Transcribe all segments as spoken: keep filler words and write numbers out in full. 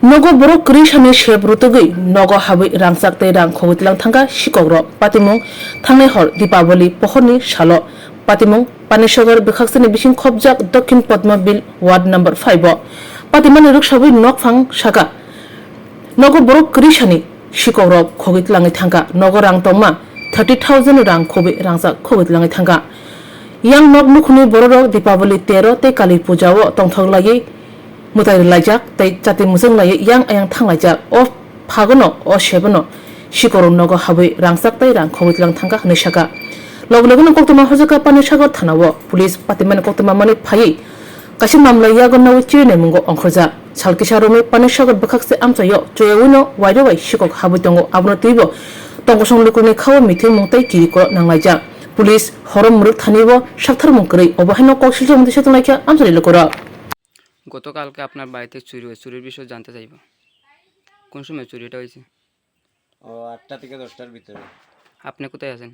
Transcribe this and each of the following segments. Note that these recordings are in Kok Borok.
Nogo borok kwrwi sani sep rutugwi nogo habwi rangchak tei rang khogwi tlang thangkha sikokrok. Patimung thangnai hor Dipaboli pohorni salo. Patimung Panisagar bwkhaksani bising khopjak Dokhin Padmabil ward number five o. Patimani rwksabwi nokphang saka. Nogo borok kwrwi sani sikokrok khogwi tlangwi thangkha. Nogo rang tongma thirty thousand rang khogwi rangchak khogwi tlangwi thangkha. Yang nok nukhungni bororok Dipaboli tero tei Kali puja o tongthok laiwi mwtai rwlaijak tei chati mwchang laiwi yang ayang thanglaijak. O phagono, o sebono sikorok nogo habwi rangchak tei rang khogwi tlang thangkha hwnwi sakha. Logi logino koktwma hojakha Panisagar thana o. Police patimani koktwma mani phaiwi kaisa mamla yago nawi chirinamungo ongkhorjak. Sal kisa romwi Panisagar bwkhakse amchaio choyawino wairwi bai sikok habwi tongo. Abono twibo tongkosong lukurokni khao mithimung tei kiriko nanglaijak. Police horo mwrwk thani o saktharmung kwrwi. Obo haino kok silchomung twi setung laikha amchari lukurok. গতকালকে আপনার বাড়িতে চুরি হয়েছে, চুরির বিষয়ে জানতে চাইব। কোন সময় চুরিটা হয়েছে? ও, আটটা থেকে দশটার ভিতরে। আপনি কোথায় আছেন?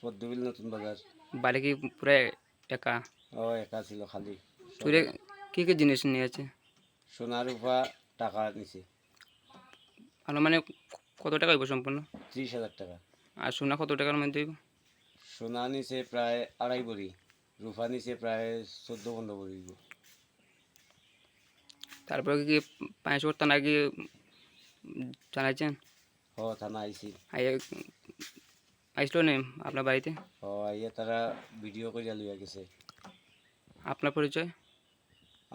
পদ্মবিল নতুন বাজার। বাড়ি কি পুরো একা? ও, একা ছিল খালি। চুরে কি কি জিনিস নিয়েছে? সোনা রূপা টাকা নিছে। আনুমানিক কত টাকা হইব সম্পূর্ণ? ত্রিশ হাজার টাকা। আর সোনা কত টাকার মধ্যে হইব? সোনা নিছে প্রায় আড়াই ভরি, রূপা নিছে প্রায় চোদ্দ পনেরো ভরি হইব। তারপরে কি পাঁচ ওয়াক্ত নাকি জানাইছেন? হ, থানা আইছি। আইয়া, আইসলো নি আপনার বাড়িতে? হ, আইয়া তারা ভিডিও করিয়া লইয়া গেছে। আপনার পরিচয়?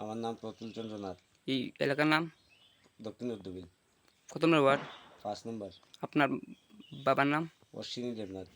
আমার নাম প্রতুল চন্দ্র নাথ। এই এলাকার নাম? দক্ষিণ উর্দুবিল। কত নম্বর ওয়ার্ড? পাঁচ নম্বর। আপনার বাবার নাম? অশ্বিনী দেবনাথ।